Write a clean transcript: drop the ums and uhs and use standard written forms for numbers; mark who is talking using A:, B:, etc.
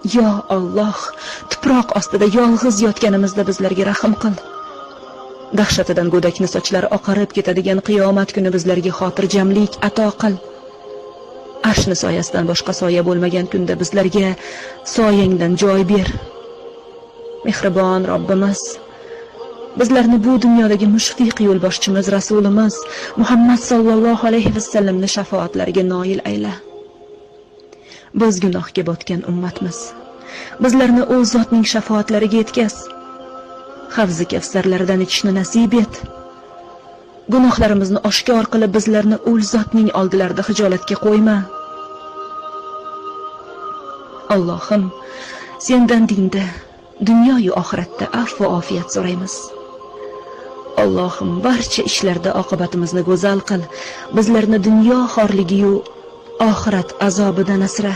A: Yo Alloh, tuproq ostida yolg'iz yotganimizda bizlarga rahm qil. Dahshatidan go'dakni sochlari oqarib ketadigan qiyomat kuni bizlarga xotirjamlik ato qil. Arshni soyasidan boshqa soya bo'lmagan kunda bizlarga soyangdan joy ber. Mehribon Robbimiz, bizlarni bu dunyodagi mushfiq yo'lboshchimiz Rasulimiz Muhammad sallallohu alayhi vasallamni shafoatlariga noil ayla. Biz gunohga botgan ummatmiz. Bizlarni u zotning shafoatlariga yetkaz. Havzi kavsarlaridan ichishni nasib et. Gunohlarimizni oshkor qilib bizlarni u zotning oldilarida hijolatga qo'yma. Allohim, sendan dinda, dunyo yu oxiratda afv va ofiyat so'raymiz. Allohim, barcha ishlarda oqibatimizni go'zal qil. Bizlarni dunyo xorligi yu oxirat azobidan asra.